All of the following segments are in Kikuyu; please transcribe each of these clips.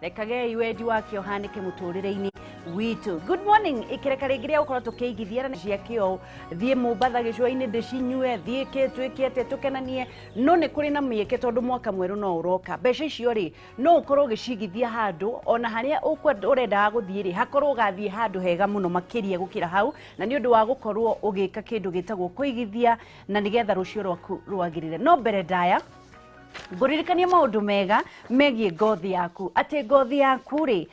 Rekagei wendi wake ũhanĩke mũtũrĩre-inĩ witũ. Good morning. Ikĩreka rĩngĩ rĩa gũkorwo tũkĩigithia na cia kĩo, thiĩ Mombatha gĩcũa-inĩ ndĩcinyue, thiĩ kĩ twĩke atĩa tũkenanie. No nĩ kũrĩ na mĩeke, tondũ mwaka mwerũ no ũroka. Mbeca icio rĩ, no ũkorwo ũgĩcigithia handũ ona harĩa ũrendaga gũthiĩ rĩ, hakorwo ũgathiĩ handũ hega mũno makĩria gũkĩra hau, na nĩ ũndũ wa gũkorwo ũgĩka kĩndũ gĩtagwo kũigithia, na nĩgetha rũciũ rwaku rwagĩrĩre. No mbere ndaya ngũririkania maũndũ mega megiĩ ngothi yaku, atĩ ngothi yaku rĩ,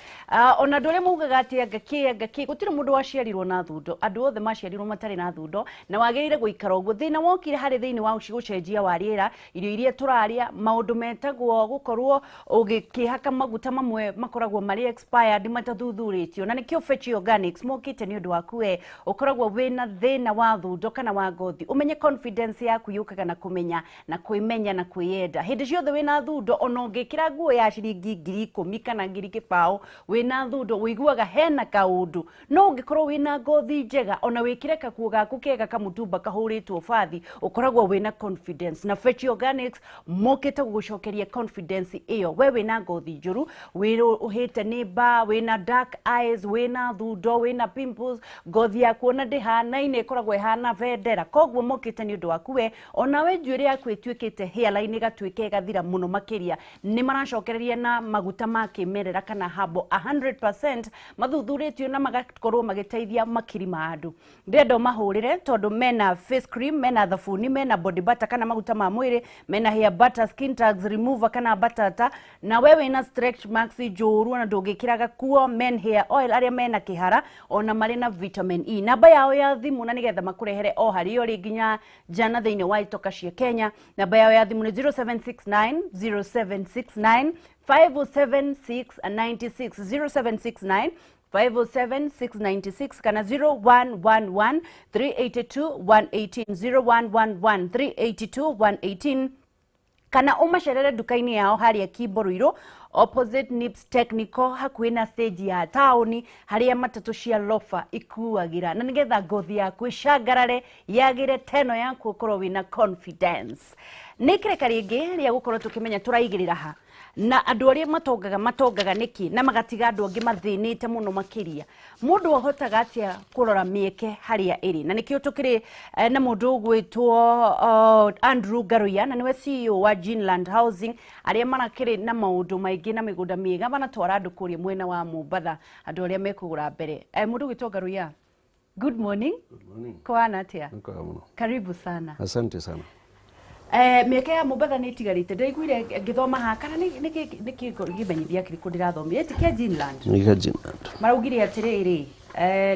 ona andũ arĩa maugaga atĩ anga kĩ, anga kĩ, gũtirĩ mũndũ waciarirwo na thundo. Andũ othe maciarirwo matarĩ na thundo, na wagĩrĩire gũikara ũguo. Thĩna wokire harĩ thĩinĩ wa gũcenjia wa rĩera, irio iria tũrarĩa, maũndũ metagwo gũkorwo ũgĩkĩhaka maguta mamwe makoragwo marĩ expired, matathuthurĩtio. Na nĩkĩo Fechi Organics mokĩte nĩ ũndũ waku we ũkoragwo wĩna thĩna wa thundo kana wa ngothi. Ũmenye confidence yaku yũkaga na kũmenya na kwĩmenya na kwĩyenda. Hĩndĩ ciothe wĩna thundo, ona ũngĩkĩra nguo ya ciringi 10,000 kana 20,000, wĩna thundo ũiguaga hena kaũndũ. No ũngĩkorwo wĩna ngothi njega, ona wĩkĩre kakuo gaku kega kamũtumba kahũrĩtwo bathi, ũkoragwo wĩna confidence. Na Fechi Organics mokĩte gũgũcokeria confidence ĩyo. We wĩna ngothi njũru, wĩrũhĩte nĩ mbaa, wĩna dark eyes, wĩna thundo, wĩna pimples, ngothi yaku ona ndĩhanaine, ĩkoragwo ĩhana bendera. Koguo mokĩte nĩ ũndũ waku we onawe njuĩrĩ yaku ĩtuĩkĩte hairline, ĩgatuĩka ĩgathira mũno makĩria. Nĩ maracokereria na maguta ma kĩmerera kana herbal 100% mathuthurĩtio na magakorwo magĩteithia makiri ma andũ. Ndĩrenda ũmahũrĩre tondũ mena face cream, mena thabuni, mena body butter kana maguta ma mwĩrĩ, mena hair butter, skin tags remover kana batata, na we wĩna stretch marks njũru ona ndũngĩkĩra gakuo, men hair oil arĩa mena kĩhara, ona marĩ na vitamin E. Namba yao ya thimũ, na nĩgetha makũrehere o harĩa ũrĩ nginya jana thĩinĩ wa itoka cia Kenya, namba yao ya thimũ nĩ 0769 0769 507 696, 0769 507 696, kana 0111 382 118, 0111 382 118, kana ũmacerere nduka-inĩ yao harĩa Kimbo Ruiru, opposite Nips Technical, hakuhĩ na stage ya taũni harĩa matatũ cia lofa ikuagĩra, na nĩgetha ngothi yaku ĩcangarare, yagĩre teno yaku, ũkorwo wĩna confidence. Nĩ ikĩreka rĩngĩ rĩa gũkorwo tũkĩmenya tũraigĩrĩra ha, na andũ arĩa matongaga matongaga nĩkĩ, na magatiga andũ angĩ mathĩnĩte mũno makĩria. Mũndũ ahotaga atĩa kũrora mĩeke harĩa ĩrĩ? Na nĩkĩo tũkĩrĩ na mũndũ ũgwĩtwo Andrew Ngaruiya, na nĩwe CEO wa Ginland Housing, arĩa marakĩrĩ na maũndũ maingĩ na mĩgũnda mĩega manatwara andũ kũrĩa mwena wa Mombatha, andũ arĩa mekũgũra mbere. Mũndũ ũgwĩtwo Ngaruiya, good morning. Good morning. Kũhana atĩa? Nĩ kwega mũno. Karibu sana. Asante sana. Mĩeke ya Mombatha nĩ ĩtigarĩte. Ndĩraiguire ngĩthoma haha, kana nĩ kĩmenyithia kĩrĩkũ ndĩrathomire, ti kĩa Ginland? Nĩ kĩa Ginland. Maraugire atĩrĩrĩ,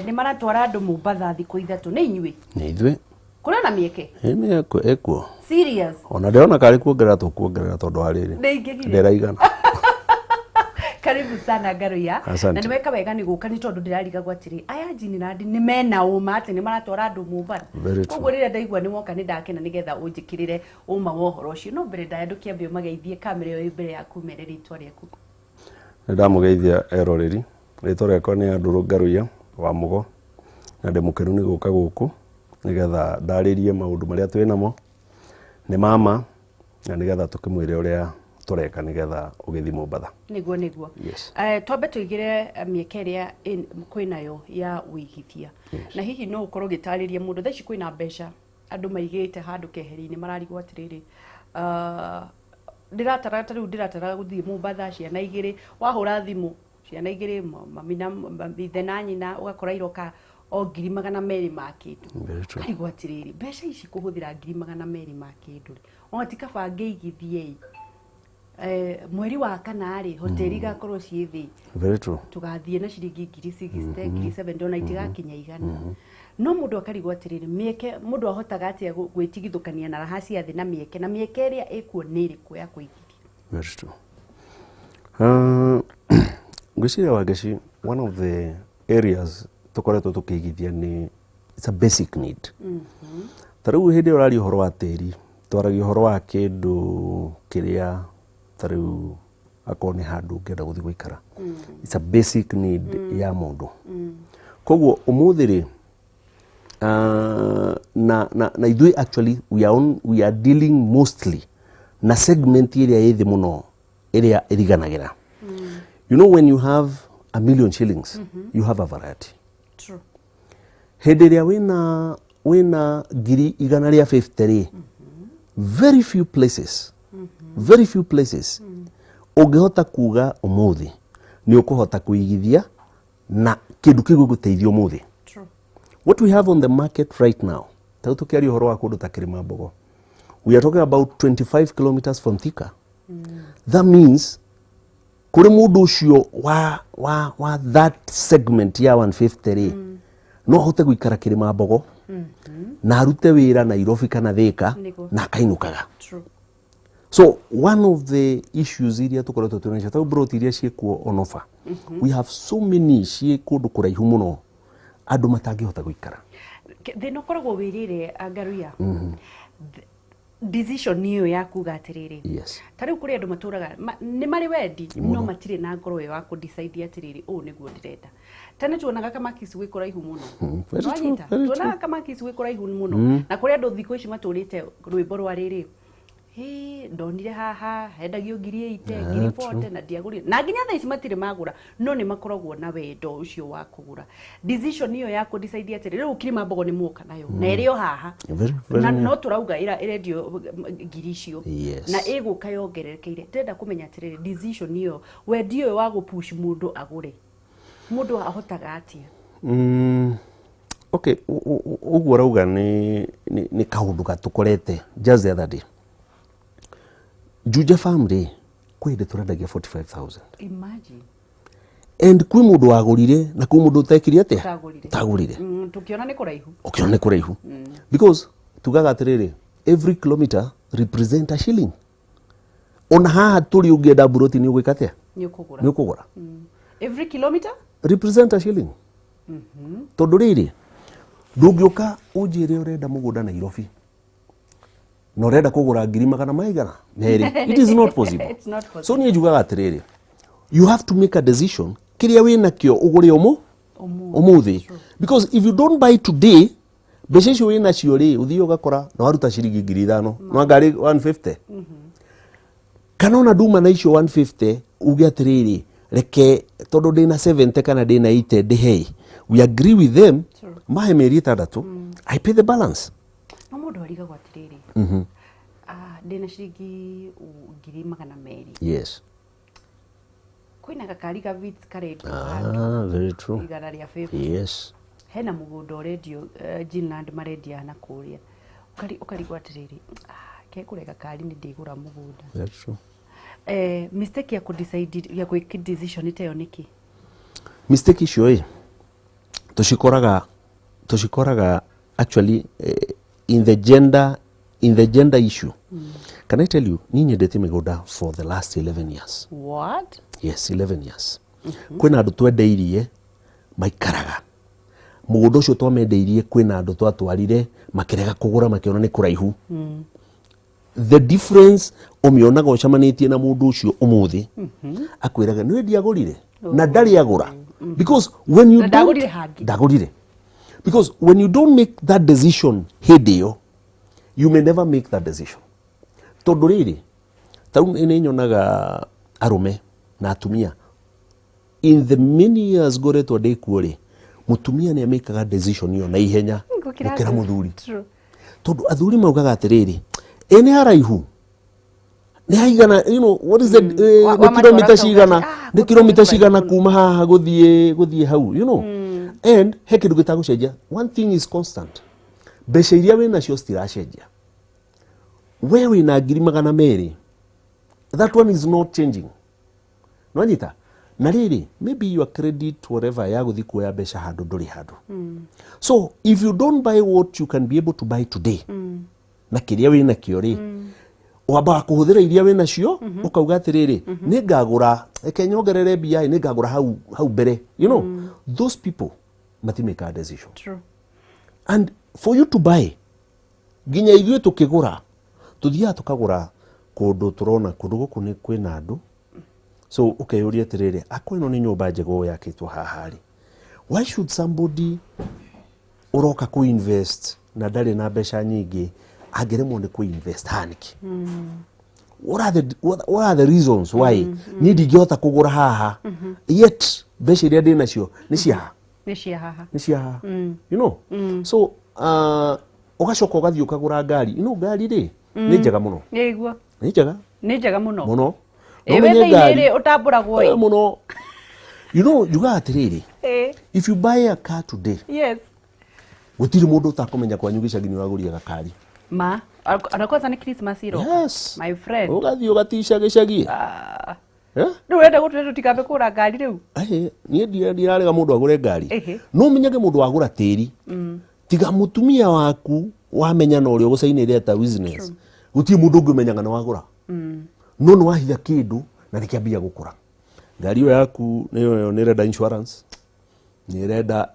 nĩ maratwara andũ Mombatha thikũ 3. Nĩ inyuĩ? Nĩ ithuĩ. Kũrĩ na mĩeke? Ĩ, nĩ ĩkuo. Serious? Ona ndĩrona karĩ kuongerera tũkuongerera tondũ wa rĩrĩ. Nĩ ingĩhire. Ndĩraigana. Karibu sana, Ngaruiya. Asante. Na nĩ weka wega nĩ gũka, nĩ tondũ ndĩrarigagwo atĩrĩ, aya Ginland nĩ mena ũma atĩ nĩ maratwara andũ Mombatha? Very true. Koguo rĩrĩa ndaigua nĩ woka nĩ ndakena, nĩgetha ũnjĩkĩrĩre ũma wa ũhoro ũcio. No mbere ndaya, ndũkĩambe ũmageithie kamera ĩyo ĩ mbere yaku, mere rĩtwa rĩaku. Nĩ ndamũgeithia eroreri. Rĩtwa rĩakwa nĩ Andrew Ngaruiya wa Mũgo, na ndĩ mũkenu nĩ gũka gũkũ nĩgetha ndarĩrie maũndũ marĩa twĩ namo nĩ mama, na nĩgetha tũkĩmwĩre ũrĩa tũreka nĩgetha ũgĩthiĩ Mombatha. Nĩguo. Yes. Twambe tũigĩre mĩeke ĩrĩa kwĩnayo ya ũigithia. Yes. Na hihi no ũkorwo ũgĩtarĩria mũndũ, thaa ici kwĩna mbeca andũ maigĩte handũ keheri-inĩ, mararigwo atĩrĩrĩ, ndĩratara ta rĩu ndĩratara gũthiĩ Mombatha, ciana igĩrĩ, wahũra thimũ ciana igĩrĩ, mami na ithe na nyina, ũgakora iroka o 200,000 ma kĩndũ. Very true. Karigwo atĩrĩrĩ, mbeca ici kũhũthĩra 200,000 ma kĩndũ rĩ, ona ti kaba ngĩigithie ĩ, mweri wa kana rĩ, hoteli igakorwo ciĩ thĩ. Very true. Tũgathiĩ na ciringi 60,000, 70,000, ona itigakinya 100. No mũndũ akarigwo atĩrĩrĩ, mĩeke mũndũ ahotaga atĩa gwĩtigithũkania na raha cia thĩ na mĩeke, na mĩeke ĩrĩa ĩkuo nĩ ĩrĩkũ ya kũigithia? Very true. Ngwĩciria Wangeci, one of the areas tũkoretwo tũkĩigithia nĩ, it's a basic need. Ta rĩu hĩndĩ ĩyo ũraria ũhoro wa tĩri, twaragia ũhoro wa kĩndũ kĩrĩa ta rĩu akorwo nĩ handũ ũngĩenda gũthiĩ gũikara. It's a basic need ya mũndũ. Koguo ũmũthĩ rĩ, na ithuĩ actually we are dealing mostly na segment ĩrĩa ĩ thĩ mũno, ĩrĩa ĩriganagĩra. You know, when you have 1 million shillings, you have a variety. True. Hĩndĩ ĩrĩa wĩna 150,000 rĩ, very few places, very few places ũngĩhota kuga ũmũthĩ nĩ ũkũhota kũigithia na kĩndũ kĩu gĩgũteithia ũmũthĩ. True. What we have on the market right now, ta rĩu tũkĩaria ũhoro wa kũndũ ta Kĩrĩma-Mbogo, we are talking about 25 kilometers from Thika. That means kũrĩ mũndũ ũcio wa that segment ya 150 rĩ, no ahote gũikara Kĩrĩma-Mbogo na arute wĩra Nairobi kana Thika na akainũkaga. True. So one of the issues iria tũkoretwo twĩ nacio, ta broti iria ciĩkuo on offer, we have so many ciĩ kũndũ kũraihu mũno andũ matangĩhota gũikara. Thĩna ũkoragwo wĩrĩre Ngaruiya, decision ĩyo ya kuga atĩrĩrĩ, ta rĩu kũrĩ andũ matũraga nĩ marĩ wendi no matirĩ na ngoro ĩyo ya kũ-decide atĩrĩrĩ, ũũ nĩguo ndĩrenda. Tene tuonaga kamakisi gwĩ kũraihu mũno. Very true, Nĩwanyita? Very. Tuonaga kamakisi gwĩ kũraihu mũno, na kũrĩ andũ thikũ ici matũrĩte rwĩmbo rwa rĩrĩ, hĩ, ndonire haha hendagio 80,000, 40,000, na ndiagũrire, na nginya thaa ici matirĩ magũra, no nĩ makoragwo na wendo ũcio wa kũgũra. Decision ĩyo ya kũ-decide atĩrĩ, rĩu Kilimambogo nĩ muoka nayo na ĩrĩ o haha Very, very na near. no tũrauga ĩrendio ngiri icio na ĩgũka yongererekeire. Ndĩrenda kũmenya atĩrĩrĩ, decision ĩyo, wendi ũyũ wa gũpush mũndũ agũre, mũndũ ahotaga atĩa? Okay, ũguo ũrauga nĩ kaũndũ gatũkorete. Just the other day, Juja Farm rĩ, kwĩ hĩndĩ tũrendagia 45,000. Imagine. And kwĩ mũndũ wagũrire na kwĩ mũndũ ũtekire atĩa? Ũtagũrire. Ũtagũrire. Tũkĩona nĩ kũraihu. Ũkĩona nĩ kũraihu, because tugaga atĩrĩrĩ, every kilometer represent a shilling. Ona haha tũrĩ, ũngĩenda buroti nĩ ũgwĩka atĩa? Nĩ ũkũgũra. Nĩ ũkũgũra. Every kilometer Represent a shilling, tondũ rĩrĩ, ndũngĩũka ũnjĩre ũrenda mũgũnda Nairobi na ũrenda kũgũra ngiri magana maigana merĩ. It is not possible. It's not possible. So niĩ njugaga atĩrĩrĩ, you have to make a decision kĩrĩa wĩna kĩo ũgũre ũmũ Ũmũthĩ. Ũmũthĩ, because if you don't buy today, mbeca icio wĩ nacio rĩ, ũthiĩ ũgakora na waruta ciringi 5,000 no ngari 150, kana ona nduma na icio 150, uge atĩrĩrĩ, reke tondũ ndĩna 70 kana ndĩna 80 ndĩhei, we agree with them. Mahe mĩeri 6, I pay the balance. No mũndũ arigagwo atĩrĩrĩ, ah, ndĩna ciringi 200,000, kwĩna gakari ga Vitz karendio handũ Ah, very true. 150, hena mũgũnda ũrendio, Ginland marendia na kũrĩa. Ũkarigwo atĩrĩrĩ, ah, kekũrega gakari nĩ ndĩgũra mũgũnda. Very true. Mistake ya kũdecide, ya gwĩka decision ta ĩyo nĩkĩ? Mistake icio ĩ tũcikoraga actually, in the gender issue. Can I tell you, niĩ nyendete mĩgũnda for the last 11 years. What? Yes, 11 years. Kwĩna andũ twendeirie maikaraga mũgũnda ũcio twamendeirie, kwĩna andũ twatwarire makĩrega kũgũra, makĩona nĩ kũraihu. The difference ũmĩonaga ũcemanĩtie na mũndũ ũcio ũmũthĩ, akwĩraga nĩ ndiagũrire na ndarĩ agũra, because when you Na don't- ndagũrire hangĩ. Ndagũrire, because when you don't make that decision hĩndĩ ĩyo, you may never make that decision, tondũ rĩrĩ, ta rĩu nĩ nyonaga arũme na atumia, in the many years ngoretwo ndĩ kuo rĩ, mũtumia nĩ amĩkaga decision ĩyo na ihenya gũkĩra mũthuri. True. Tondũ athuri maugaga atĩrĩrĩ, ĩ nĩ haraihu, nĩ haigana, you know what is the nĩ Wa kilomita matwara cigana, ah, nĩ gũthiĩ kilomita kũraihu cigana mũno. kuma haha gũthiĩ hau, and he kĩndũ gĩtagũcenjia. One thing is constant, mbeca iria wĩ nacio citiracenjia. We wĩna 200,000, that one is not changing. Nwanyita na rĩrĩ, maybe your credit, whatever, ya gũthiĩ kuoya mbeca handũ ndũrĩ handũ. So if you don't buy what you can be able to buy today, na kĩrĩa wĩ nakĩo rĩ, wambaga kũhũthĩra iria wĩ nacio, ũkauga atĩrĩrĩ, nĩ ngagũra, reke nyongerere mbia, nĩ ngagũra hau hau mbere. Those people matimĩkaga decision. True. And for you to buy, nginya ithuĩ tũkĩgũra, tũthiaga tũkagũra kũndũ tũrona kũndũ gũkũ nĩ kwĩna andũ. So ũkeyũria atĩrĩrĩ, akwa ĩno nĩ nyũmba njega ũũ yakĩtwo haha rĩ, why should somebody ũroka kũ invest na ndarĩ na mbeca nyingĩ angĩremwo nĩ kũ invest haha nĩkĩ? What are the reasons why niĩ ndingĩhota kũgũra haha, yet mbeca iria ndĩ nacio nĩ cia haha? Nĩ cia haha. Nĩ cia haha. So ũgacoka ũgathiĩ ũkagũra ngari. Ngari rĩ, nĩ njega mũno. Nĩguo. Nĩ njega. Nĩ njega mũno. Mũno. Ĩ, wĩ thĩinĩ rĩ, ũtambũragwo ĩ. Mũno. Njugaga atĩrĩrĩ, if you buy a car today, gũtirĩ mũndũ ũtakũmenya kwanyu gĩcagi nĩ ũragũria gakari. Ma ona kwanza nĩ Christmas iroka. Yes. My friend. Ũgathiĩ ũgatica gĩcagi. Ah. Eh? Rĩu ũrenda gũtwĩra tũtikambe kũgũra ngari rĩu? Ahe, niĩ ndirarega mũndũ agũre ngari. No menyage mũndũ wagũra tĩri, tiga mũtumia waku wamenya na ũrĩa ũgũcainĩre ta business, gũtirĩ mũndũ ũngĩ ũmenyaga nĩ wagũra. No nĩ wahitha kĩndũ na nĩkĩambia gũkũra. Ngari ĩyo yaku nĩyo nĩ ĩrenda insurance, nĩ ĩrenda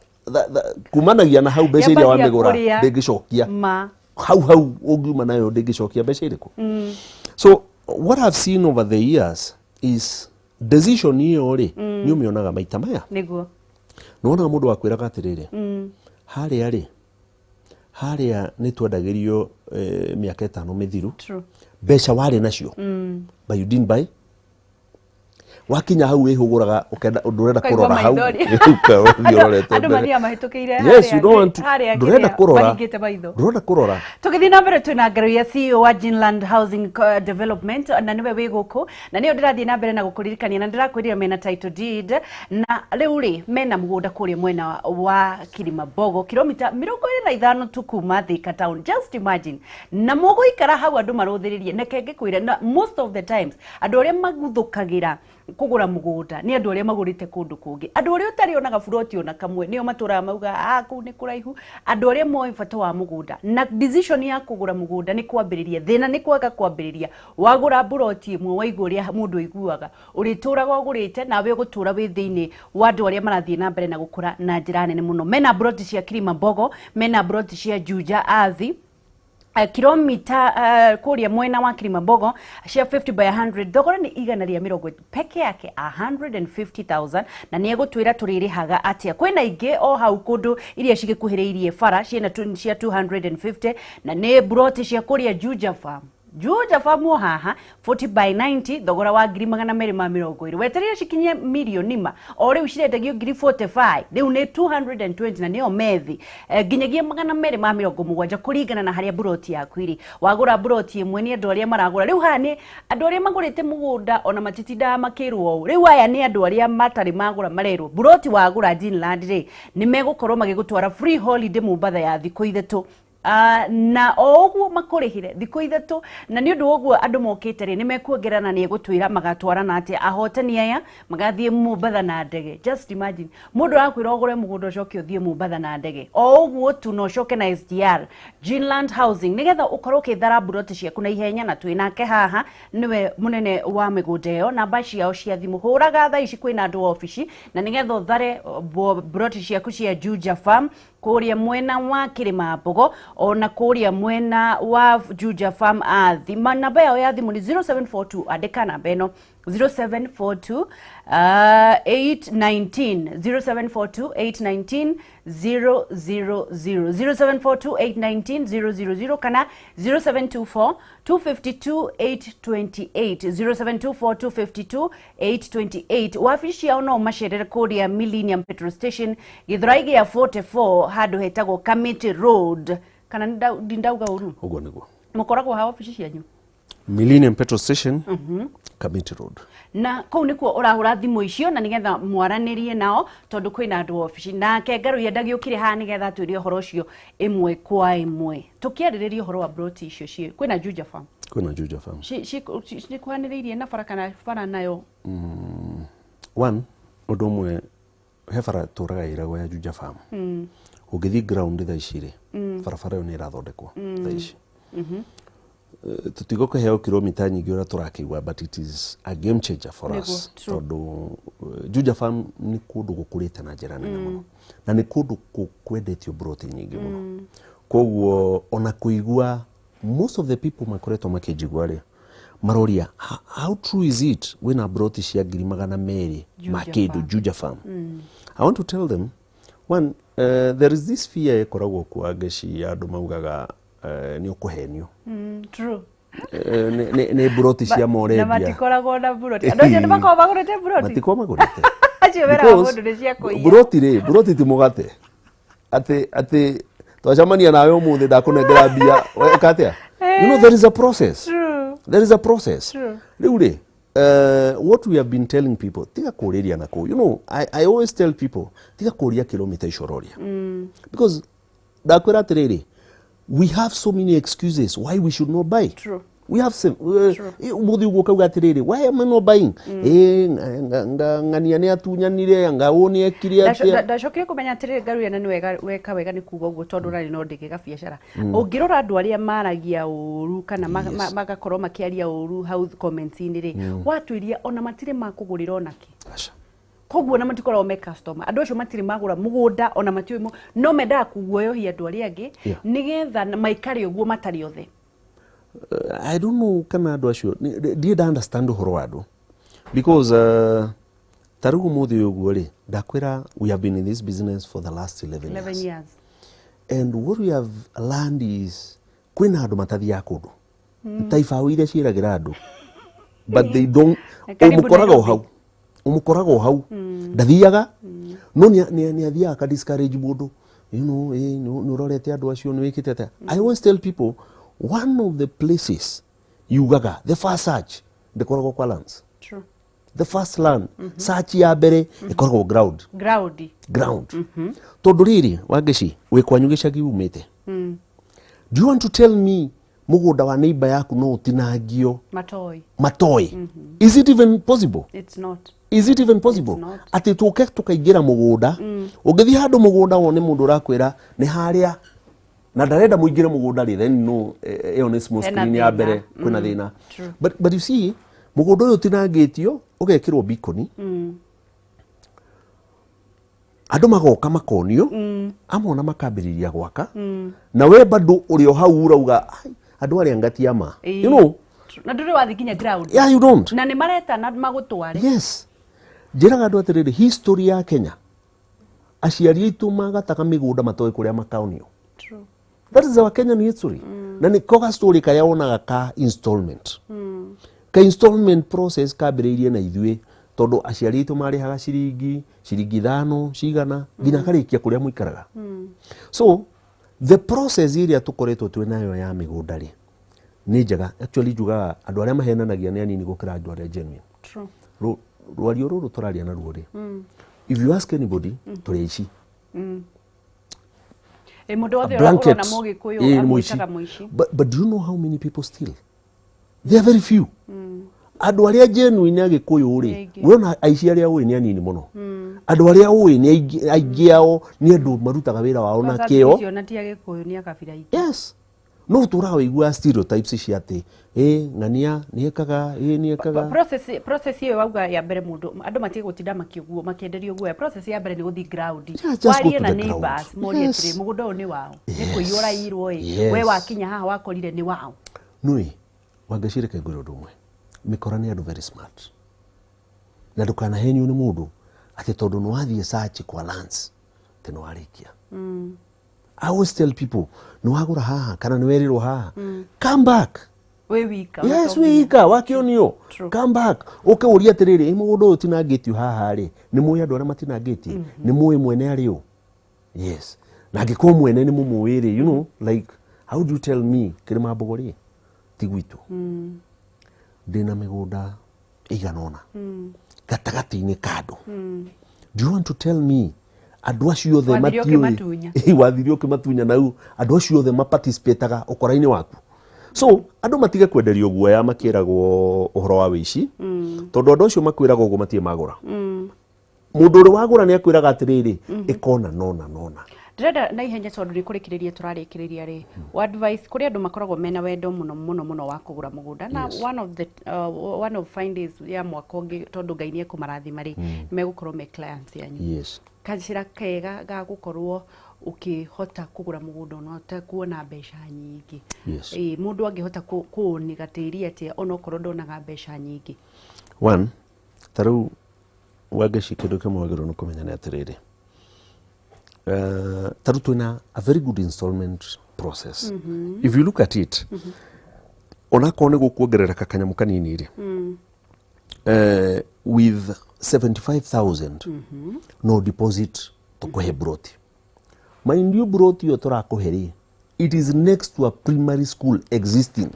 kumanagia na hau mbeca iria Yambagia wamĩgũra kũrĩa. ndĩngĩcokia. Ma. Hau hau ũngiuma nayo ndĩngĩcokia mbeca irĩkũ. So what I've seen over the years is decision ĩyo rĩ, nĩ ũmĩonaga maita maya. Nĩwonaga mũndũ wakwĩraga atĩrĩrĩ, harĩa rĩ, harĩa nĩ twendagĩrio mĩaka 5 mĩthiru. Mbeca warĩ nacio, but you didn't buy. Wakinya hau wĩhũgũraga ũkenda ndũrenda Ũkaigua kũrora hau. maithori. Ũgathiĩ ũrorete Andũ mbere. mathiaga mahĩtũkĩire Yes, you don't want to harĩa ndũrenda kĩrĩa kũrora. mahingĩte maitho. Ndũrenda kũrora. Tũgĩthiĩ na mbere twĩna ngero ya CEO wa Ginland Housing Development, na nĩwe wĩ gũkũ na nĩyo ndĩrathiĩ na mbere na gũkũririkania, na ndĩrakwĩrire mena title deed, na rĩu rĩ mena mũgũnda kũrĩa mwena wa Kilimambogo, kilomita 25 tu kuma Thika town. Just imagine, na mũgũikara hau andũ marũthĩrĩrie. Na kenge kwĩra, na most of the times andũ arĩa maguthũkagĩra kũgũra mũgũnda nĩ andũ arĩa magũrĩte kũndũ kũngĩ. Andũ arĩa ũtarĩ onaga buroti ona kamwe nĩo matũraga mauga, "Ah, kũu nĩ kũraihu." Andũ arĩa moĩ bata wa mũgũnda na decision ya kũgũra mũgũnda nĩ kwambĩrĩria thĩna, nĩ kwaga kwambĩrĩria. Wagũra buroti ĩmwe, waigua ũrĩa mũndũ aiguaga, ũrĩtũraga ũgũrĩte, nawe ũgũtũra wĩ thĩinĩ wa andũ arĩa marathiĩ na mbere na gũkũra na njĩra nene mũno. Mena buroti cia Kilimambogo, mena buroti cia Juja Ardhi, kilomita kũrĩa mwena wa Kilimambogo cia 50 by 100, thogora nĩ 120 peke yake, 150,000, na nĩ egũtwĩra tũrĩrĩhaga atĩa. Kwĩna ingĩ o hau kũndũ iria cigĩkuhĩrĩirie bara ciĩna cia 250, na nĩ buroti cia kũrĩa Juja Farm. Juja Farm o haha, 40 by 90, thogora wa 220,000. Weterere cikinye mirioni ma o rĩu cirendagio ngiri 45, rĩu nĩ 220, na nĩyo methi nginyagia 270 kũringana na harĩa buroti yaku ĩrĩ. Wagũra buroti ĩmwe, nĩ andũ arĩa maragũra rĩu haha, nĩ andũ arĩa magũrĩte mũgũnda ona matitindaga makĩrwo ũũ. Rĩu aya nĩ andũ arĩa matarĩ magũra marerwo buroti wagũra Ginland rĩ, nĩ megũkorwo magĩgũtwara free holiday Mombatha ya thikũ 3, na o ũguo makũrĩhire thikũ 3. Na nĩ ũndũ wa ũguo andũ mokĩte rĩ, nĩ mekuongerera, na nĩ egũtwĩra magatwarana atĩa. Ahotani aya magathiĩ Mombatha na ndege. Just imagine, mũndũ arakwĩra ũgũre mũgũnda, ũcoke ũthiĩ Mombatha na ndege o ũguo tu, na ũcoke na SGR. Ginland Housing, nĩgetha ũkorwo ũkĩthara buroti ciaku na ihenya, na twĩ nake haha, nĩwe mũnene wa mĩgũnda ĩyo. Namba ciao cia thimũ hũraga thaa ici, kwĩna andũ obici, na nĩgetha ũthare buroti ciaku cia Juja Farm kũrĩa mwena wa Kĩrĩmambogo, ona kũrĩa mwena wa Juja Farm Athi. Namba yao ya thimũ nĩ 0742, andĩka namba ĩno, 0742 819, 0742 819 000, 0742 819 000, kana 0724 252 828, 0724 252 828. Wabici yao no macerere kũrĩa Millennium Petrol Station, Gĩthũrai gĩa 44, handũ hetagwo Kamiti Road. Kana ndindauga ũru? Ũguo nĩguo. Mũkoragwo ha obici cianyu? Millennium Petrol Station, Kamiti Road. Na kũu nĩkuo ũrahũra thimũ icio na nĩgetha mwaranĩrie nao, tondũ kwĩna andũ obici. Nake Ngaruiya ndagĩũkire haha nĩgetha atwĩre ũhoro ũcio ĩmwe kwa ĩmwe. Tũkĩarĩrĩria ũhoro wa broti icio ciĩ kwĩna Juja Farm. Kwĩna Juja Farm. Cikuhanĩrĩirie na bara kana bara nayo? One, ũndũ ũmwe, he bara tũraga ĩragwo ya Juja Farm. Ũngĩthiĩ ground thaa ici rĩ, barabara ĩyo nĩ ĩrathondekwo thaa ici. Tũtigũkĩheo kilomita nyingĩ ũrĩa tũrakĩigua, but it is a game changer for us, tondũ Juja Farm nĩ kũndũ gũkũrĩte na njĩra nene mũno, na nĩ kũndũ kwendetio broti nyingĩ mũno. Koguo ona kũigua most of the people makoretwo makĩnjigua rĩ, maroria, "How true is it wĩna broti cia 200,000 ma Juja kĩndũ Farm. Juja Farm?" I want to tell them one, there is this fear ĩkoragwo kuo, Angeci, andũ maugaga nĩ ũkũhenio. True. Nĩ mburoti cia Na morendia. Matikoragwo na mburoti. Andũ acio nĩ makoragwo magũrĩte mburoti. Matikoragwo magũrĩte. Acio wĩra wa mũndũ nĩ cia kũiya. Mburoti rĩ, mburoti ti mũgate atĩ twacemania nawe ũmũthĩ, ndakũnengera mbia, weka atĩa? You know there is a process. True. There is a process. True. Rĩu rĩ, what we have been telling people, tiga kũrĩria na kũu. I always tell people, tiga kũria kilomita icio ũroria, because ndakwĩra atĩrĩrĩ, we have so many excuses why we should not buy. True. We have some mũthĩ ũguo kauga atĩrĩrĩ, why am I not buying? Ng'ania nĩ atunyanire, ngaũ nĩ ekire atĩa. Ndacokire kũmenya atĩrĩrĩ, Ngaruya, na nĩ wega weka wega nĩ kuga ũguo, tondũ rarĩ no ndĩge gabiacara. Ũngĩrora andũ arĩa maragia ũru kana magakorwo makĩaria ũru hau comments-inĩ rĩ, watuĩria ona matirĩ makũgũrĩra onakĩ. Aca. Koguo ona matikoragwo me customer. Andũ acio matirĩ magũra mũgũnda, ona matiũĩ no mendaga kuguoyohia andũ arĩa angĩ nĩgetha maikare ũguo matarĩ othe. I don't know kana andũ acio ndirĩ nda understand ũhoro wa andũ, because ta rĩu ũmũthĩ ũyũ ũguo rĩ, ndakwĩra, we have been in this business for the last 11 11 years. Years. And what we have learned is kwĩna andũ matathiaga kũndũ ta ibaũ iria ciĩragĩra andũ, but they don't. Karibu Ũmũkoraga o Nairobi. hau, ũmũkoraga o hau, ndathiaga, no nĩ athiaga aka discourage mũndũ, nĩ ũrorete andũ acio, nĩ wĩkĩte atĩa. I always tell people, one of the places yugaga the first search ndĩkoragwo kwa lands. True. The first land search ya mbere ĩkoragwo ground. Ground. Ground, tondũ rĩrĩ, Wangeci, wĩ kwanyu gĩcagi umĩte, do you want to tell me mũgũnda wa neighbor yaku no ũtinangio? Matoi. Matoĩ. Is it even possible? It's not. Is it even possible It's not. atĩ tũke tũkaingĩra mũgũnda? Ũngĩthiĩ handũ mũgũnda wone mũndũ ũrakwĩra nĩ harĩa na ndarenda mũingĩre mũgũnda rĩ, then no ĩyo nĩ small Hena screen ya thĩna. mbere kwĩna thĩna. True. But you see, mũgũnda ũyũ ũtinangĩtio ũgekĩrwo bikoni, andũ magoka makonio amwe ona makambĩrĩria gwaka, na we bado ũrĩ o hau ũrauga, "Ai, andũ arĩa ngatia ma." Ĩĩ. You know. True. Na ndũrĩ wathiĩ nginya ground. Yeah, you don't. Na nĩ maretana magũtware. Yes, njĩraga andũ atĩrĩrĩ, history ya Kenya, aciari aitũ magataga mĩgũnda matoĩ kũrĩa makaonio. True. That is our Kenyan history. Na nĩko ga story karĩa wonaga ka installment, ka installment process kambĩrĩirie na ithuĩ, tondũ aciari aitũ marĩhaga ciringi ciringi 5 cigana nginya akarĩkia kũrĩa mũikaraga. So the process ĩrĩa tũkoretwo twĩ nayo ya mĩgũnda rĩ, nĩ njega. Actually, njugaga andũ arĩa mahenanagia nĩ anini gũkĩra andũ arĩa genuine. True. Rwario rũrũ tũraria naruo rĩ, if you ask anybody, tũrĩ aici. Ĩ, mũndũ wothe Blanket. ũrona mũgĩkũyũ Ĩ, nĩ mũici. amwĩtaga mũici. But do you know how many people steal? They are very few. Andũ arĩa genuine agĩkũyũ rĩ, Nĩ aingĩ. wona aici arĩa ũĩ nĩ anini mũno. Andũ arĩa ũĩ nĩ aingĩ, aingĩ ao nĩ andũ marutaga wĩra wao na Kwanza kĩo. icio na ti agĩkũyũ, nĩ a kabira ingĩ. Yes, no ũtũraga wĩiguaga stereotypes cia atĩ ĩ ng'ania nĩ ekaga, ĩ nĩ ekaga. Process ĩyo wauga ya mbere, mũndũ andũ matige gũtinda makĩguo makĩenderio guoya. Process ya mbere nĩ gũthiĩ ground. Yeah, just go Warie to na the ground. neighbors, morie atĩrĩ, mũgũnda ũyũ nĩ wao, nĩ kũiywo ũraiyirwo ĩ? We wakinya haha wakorire nĩ wao? Nũĩ, Wangeci, reke ngwĩre ũndũ ũmwe, mĩkora nĩ andũ very smart, na ndũkanahenio nĩ mũndũ atĩ tondũ nĩ wathiĩ search kwa lands atĩ nĩ warĩkia. I always tell people, nĩ wagũra haha kana nĩ werĩrwo haha, come back. Wĩ wika. Yes. Ũna wĩ wika wakĩonio. True. Come back, ũke ũrie atĩrĩrĩ, ĩ mũgũnda ũyũ ũtinangĩtio haha rĩ, nĩ mũĩ andũ arĩa matinangĩtie? Nĩ mũĩ mwene arĩ ũ? Yes, na angĩkorwo mwene nĩ mũmũĩ rĩ, like, how do you tell me kĩrĩma mbogo rĩ ti gwitũ? Ndĩna mĩgũnda ĩigana ũna gatagatĩ-inĩ ka andũ. Do you want to tell me andũ acio othe Wathire matiũĩ? ũkĩmatunya. Ĩ, wathire ũkĩmatunya, na rĩu andũ acio othe maparticipataga ũkora-inĩ waku. So andũ matige kwenderio guoya makĩragwo ũhoro wa wĩici, tondũ andũ acio makwĩraga ũguo matirĩ magũra. Mũndũ ũrĩ wagũra nĩ akwĩraga atĩrĩrĩ, ĩkona nona nona. Ndĩrenda na ihenya, tondũ nĩ kũrĩkĩrĩria tũrarĩkĩrĩria rĩ, wa advice kũrĩ andũ makoragwo mena wendo mũno mũno mũno wa kũgũra mũgũnda, na one of findings ya mwaka ũngĩ, tondũ Ngai nĩ ekũmarathima rĩ, megũkorwo me clients yanyu. Kacĩra kega ga gũkorwo ũkĩhota kũgũra mũgũnda ona ũtekuona mbeca nyingĩ? Ĩ, mũndũ angĩhota kũũniga tĩri atĩa onokorwo ndonaga mbeca nyingĩ? One, ta rĩu, Wangeci, kĩndũ kĩmwe wagĩrĩirwo nĩ kũmenya nĩ atĩrĩrĩ, ta rĩu twĩna a very good installment process. If you look at it, Onakorwo nĩ gũkuongerereka kanyamũ kanini rĩ, with 75,000 no deposit tũkũhe broti. Mind you, broti ĩyo tũrakũhe rĩ, it is next to a primary school existing.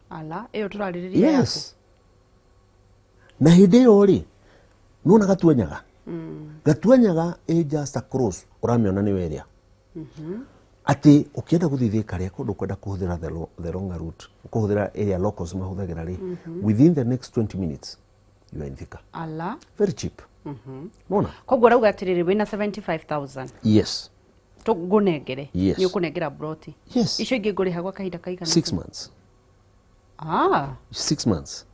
Ala, ĩyo tũrarĩrĩria yaku? Yes. Na hĩndĩ ĩyo rĩ, nona Gatuanyaga, Gatuanyaga ĩ just across, ũramĩona nĩwe ĩrĩa atĩ ũkĩenda gũthiĩ Thĩka rĩ, kũndũ ũkwenda kũhũthĩra the longer route, ũkũhũthĩra ĩrĩa locals mahũthagĩra rĩ, within the next 20 minutes you are in Thika. Ala. Very cheap, nona. Koguo rauga atĩrĩrĩ, wĩna 75,000, Yes. ngũnengere? Yes. Nĩ ũkũnengera broti? Yes. Icio ingĩ ngũrĩha gwa kahinda kaigana? 6 months. Ah. 6 months.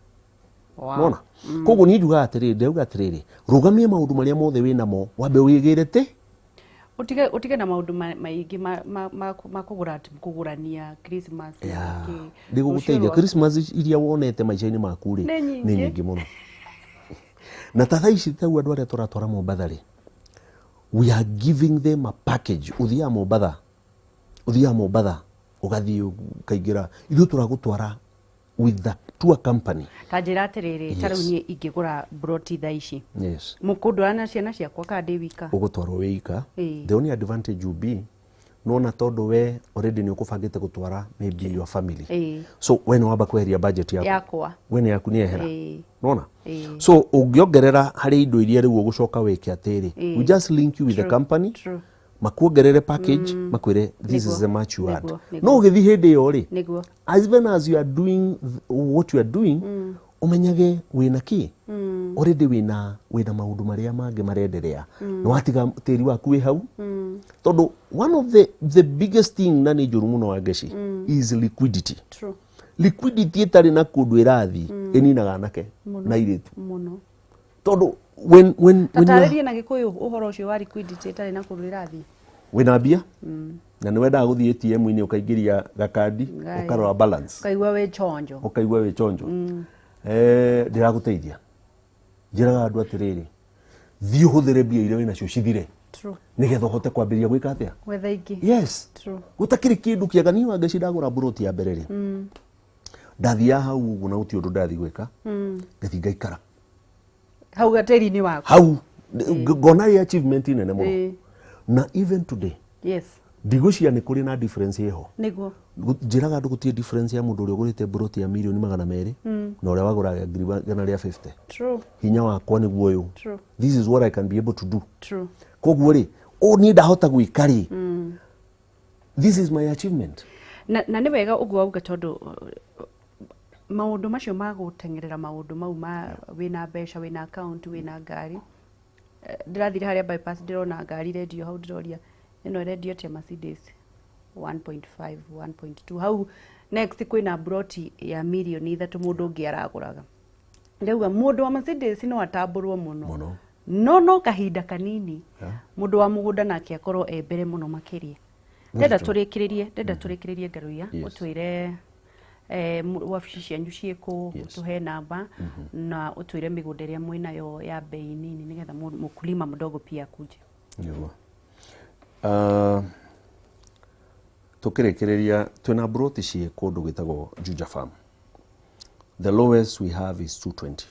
Wow. Nona koguo niĩ njugaga atĩrĩrĩ, ndĩrauga atĩrĩrĩ, rũgamia maũndũ marĩa mothe wĩ namo, wambe wĩgĩre tĩ. Ũtige na maũndũ maingĩ ma kũgũra, atĩ kũgũrania Christmas na kĩ. Ndĩgũgũteithia. Rũciũ Christmas iria wonete maica-inĩ maku rĩ, Nĩ nyingĩ. Nĩ nyingĩ mũno. Na ta thaa ici tau andũ arĩa tũratwara Mombatha rĩ, we are giving them a package. Ũthiaga Mombatha, ũthiaga Mombatha, ũgathiĩ ũkaingĩra, ithuĩ tũragũtwara with the tour company. Ta njĩra atĩrĩrĩ, ta rĩu Yes. niĩ ingĩgũra broti thaa ici, Yes. mũkũndwara na ciana ciakwa kana ndĩ wika? Ũgũtwarwo wĩ ika. Ĩĩ. The only advantage will be, nona tondũ we already nĩ ũkũbangĩte gũtwara maybe your family, Ĩĩ. so we nĩ wamba kweheria budget yaku. Yakwa. We nĩ yaku nĩ yehera. Ĩĩ. Nona. Ĩĩ. So ũngĩongerera harĩ indo iria rĩu ũgũcoka wĩke atĩrĩ, Ĩĩ. we just link you with the company, True. makuongerere package, makwĩre this Nĩguo. is the much you add. Nĩguo. No ũgĩthiĩ hĩndĩ ĩyo rĩ, Nĩguo. as even as you are doing what you are doing, ũmenyage wĩna kĩ already, wĩna maũndũ marĩa mangĩ marenderea, na watiga tĩri waku wĩ hau, tondũ one of the biggest thing, na nĩ njũru mũno, Wangeci, is liquidity. True. Liquidity ĩtarĩ na kũndũ ĩrathiĩ ĩninaga anake na airĩtu, Mũno. tondũ when you are- Tatarĩrie na Gĩkũyũ ũhoro ũcio wa liquidity ĩtarĩ na kũndũ ĩrathiĩ. Wĩna mbia na nĩ wendaga gũthiĩ ATM-inĩ ũkaingĩria gakandi, Ngai. ũkarora balance, ũkaigua wĩ chonjo. Ũkaigua wĩ chonjo. Ndĩragũteithia, njĩraga andũ atĩrĩrĩ, thiĩ ũhũthĩre mbia iria wĩnacio cithire, nĩgetha ũhote kwambĩrĩria gwĩka atĩa? Gwetha ingĩ. Yes. True. Gũtakĩrĩ kĩndũ kĩega. Niĩ Wangeci, ndagũra mburoti ya mbere rĩ, ndathiaga hau ũguo na gũtirĩ ũndũ ndathi gwĩka, ngathiĩ ngaikara hau gatĩri-inĩ waku. Hau ngona ĩ achievement nene mũno. Na even today, ndigwĩciria nĩ kũrĩ na difference ĩho. Njĩraga andũ gũtirĩ difference ya mũndũ ũrĩa ũgũrĩte mburoti ya mirioni 200 na ũrĩa wagũraga ngiri 150. Hinya wakwa nĩguo ũyũ. This is what I can be able to do. Koguo rĩ, ũũ niĩ ndahota gwĩka rĩ, this is my achievement. Na nĩ wega ũguo wauga, tondũ maũndũ macio ma gũteng'erera maũndũ mau ma wĩna mbeca, wĩna account, wĩna ngari. Ndĩrathire harĩa bypass, ndĩrona ngari rendio hau, ndĩroria ĩno ĩrendio atĩa? Mercedes 1.5, 1.2. Hau next kwĩna broti ya mirioni 3 mũndũ ũngĩ aragũraga. Ndauga mũndũ wa Mercedes no atambũrwo mũno. Mũno. No kahinda kanini, mũndũ wa mũgũnda nake akorwo e mbere mũno makĩria. Ndenda tũrĩkĩrĩrie Ngaruiya, ũtwĩre wabici cianyu ciĩkũ, ũtũhe namba na ũtwĩre mĩgũnda ĩrĩa mwĩnayo ya bei nini, nĩgetha mkulima mdogo pia akuje. Nĩguo. Tukĩrĩkĩrĩria, twĩna mburoti ciĩ kũndũ gwĩtagwo Juja Farm. The lowest we have is 220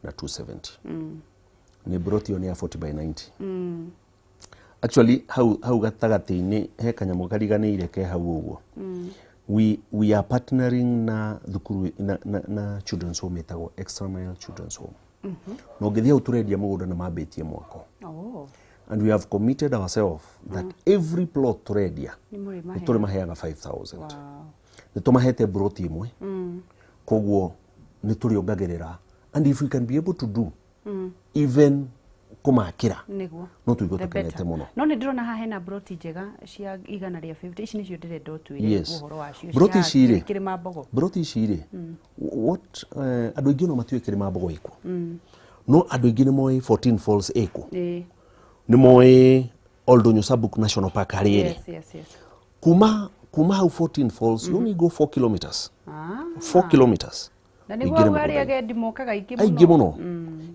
na 270. Nĩ mburoti ĩyo nĩ ya 40 by 90. Actually, hau gatagatĩ-inĩ he kanyamũ kariganĩire ke hau ũguo. We are partnering na thukuru na children's home ĩtagwo Extra Mile Children's Home. Na ũngĩthiĩ hau, tũrendia mũgũnda na mambĩtie mwako. And we have committed ourselves that every plot tũrendia, Nĩ mũrĩmaheaga. nĩ tũrĩmaheaga 5000. Nĩ tũmahete mburoti ĩmwe, koguo nĩ tũrĩongagĩrĩra, and if we can be able to do even kũmakĩra, no tũigue The tũkenete better. mũno. No nĩ ndĩrona haha hena broti njega cia 150. Ici nĩcio ndĩrenda ũtwĩre ũhoro wacio. Broti Cia ici rĩ, Kĩrĩma Mbogo. Broti ici rĩ, what andũ aingĩ no matiũĩ Kĩrĩma Mbogo ĩkũ, no andũ aingĩ nĩ moĩ 14 Falls ĩkũ, nĩ moĩ Oldonyo Sabuk National Park harĩa ĩrĩ. Kuma hau 14 Falls, you only go 4 kilometers. 4 kilometers. Na nĩguo Ũingĩre hau arĩa mũgũnda-inĩ. agendi mokaga aingĩ. Aingĩ mũno.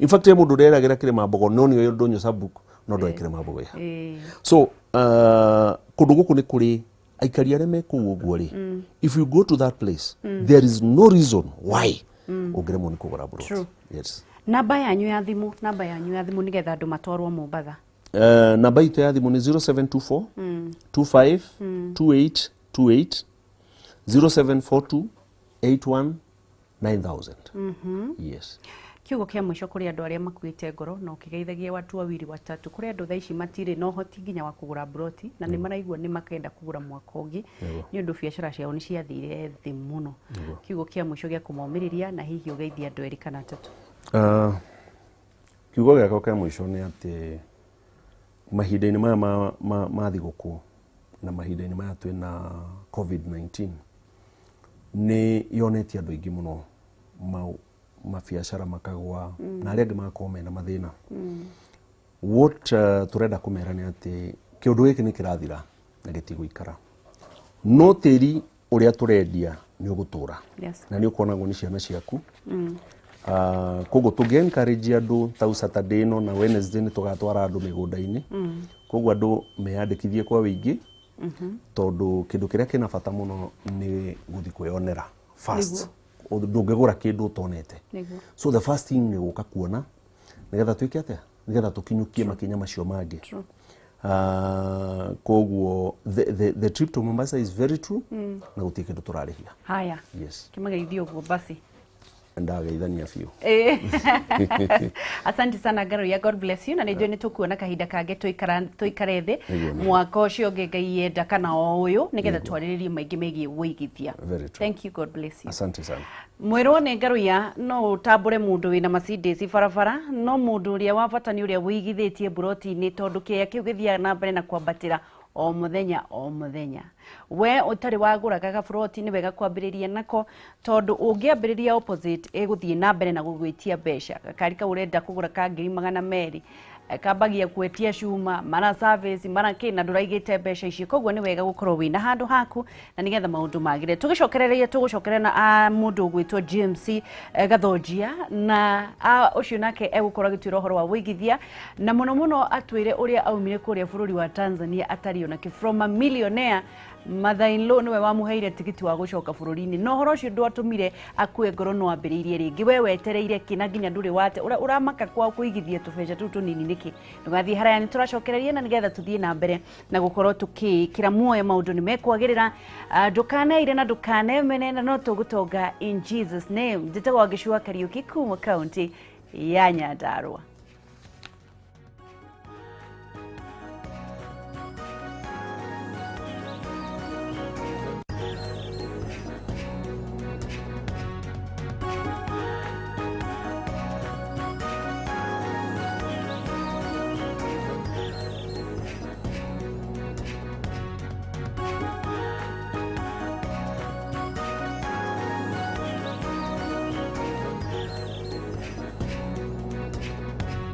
In fact, he mũndũ ũreragĩra Kĩrĩma Mbogo no nĩ Oldonyo Sabuk, no ndoĩ Kĩrĩma Mbogo ĩha. So kũndũ gũkũ nĩ kũrĩ Aikari arĩa me kũu ũguo rĩ, if you go to that place, there is no reason why ũngĩremwo nĩ kũgũra True. plot. Yes. Namba yanyu ya thimũ, namba yanyu ya thimũ, nĩgetha andũ matwarwo Mombatha. Namba itũ ya thimũ nĩ 0724 25 28 28, 0742 81 9000. Yes. Kiugo kĩa mũico kũrĩ andũ arĩa makuĩte ngoro, na ũkĩgeithagia watu wawili watatu, kũrĩ andũ thaa ici matirĩ na ũhoti nginya wa kũgũra mburoti na nĩ maraigua nĩ makenda kũgũra mwaka ũngĩ nĩ ũndũ biacara ciao nĩ ciathire thĩ mũno. Kiugo kĩa mũico gĩa kũmomĩrĩria, na hihi ũgeithia andũ erĩ kana atatũ. Kiugo gĩakwa kĩa mũico nĩ atĩ mahinda-inĩ maya ma thigũkũ na mahinda-inĩ maya twĩna COVID-19, nĩ yonetie andũ aingĩ mũno mabiacara makagwa na arĩa angĩ magakorwo mena mathĩna. What tũrenda kũmera nĩ atĩ kĩũndũ gĩkĩ nĩ kĩrathira na gĩtigũikara, no tĩri ũrĩa tũrendia nĩ ũgũtũra na nĩ ũkonagwo nĩ ciana ciaku. Koguo tũngĩ encourage andũ tau Saturday ĩno na Wednesday nĩ tũgatwara andũ mĩgũnda-inĩ. Koguo andũ meyandĩkithie kwa wĩingĩ, tondũ kĩndũ kĩrĩa kĩna bata mũno nĩ gũthiĩ kwĩyonera first. Ndũngĩgũra kĩndũ ũtonete. So the first thing nĩ gũka kuona, nĩgetha twĩke atĩa, nĩgetha tũkinyũkie makinya macio mangĩ. Koguo the trip to Mombasa is very true na gũtirĩ kĩndũ tũrarĩhia. Haya. Yes. Kĩmageithio ũguo basi. Ndageithania biũ. Asante sana Ngaruiya, God bless you, na nĩ njũĩ nĩ tũkuona kahinda kangĩ tũikare thĩ Nĩguo, nĩguo. mwaka ũcio ũngĩ Ngai yenda kana o ũyũ, nĩgetha twarĩrĩrie maingĩ megiĩ ũigithia. Very true. Thank you, God bless you. Asante sana. Mwĩrwo nĩ Ngaruiya no ũtambũre mũndũ wĩna Mercedes barabara, no mũndũ ũrĩa wa bata nĩ ũrĩa wĩigithĩtie mburoti-inĩ, tondũ kĩea kĩu gĩthiaga na mbere na kwambatĩra o mũthenya o mũthenya. We ũtarĩ wagũraga gaburoti, nĩ wega kwambĩrĩria nako, tondũ ũngĩambĩrĩria opposite ĩgũthiĩ na mbere na gũgwĩtia mbeca. Gakari kau ũrenda kũgũra ka 200,000, kambagia gwetia cuma mara service mara kĩ, na ndũraigĩte mbeca icio. Koguo nĩ wega gũkorwo wĩna handũ haku na nĩgetha maũndũ magĩre. Tũgĩcokereria tũgũcokerera na mũndũ ũgwĩtwo James Gathonjia, na ũcio nake egũkorwo agĩtwĩra ũhoro wa wũigithia, na mũno mũno atwĩre ũrĩa aumire kũrĩa bũrũri wa Tanzania atarĩ onake, from a millionaire, mother-in-law nĩwe wamũheire tigiti wa gũcoka bũrũri-inĩ, na ũhoro ũcio ndwatũmire akue ngoro, no ambĩrĩirie rĩngĩ. We wetereire kĩ na nginya ndũrĩ wate ũramaka kwa kũigithia tũbeca tũu tũnini nĩkĩ? Ndũgathiĩ haraya, nĩ tũracokereria na nĩgetha tũthiĩ na mbere na gũkorwo tũkĩĩkĩra muoyo maũndũ nĩ mekwagĩrĩra. Ndũkaneire na ndũkanemene, na no tũgũtonga in Jesus name. Njĩtagwo Wangĩcua Kariũki kuma kaunti ya Nyandarua.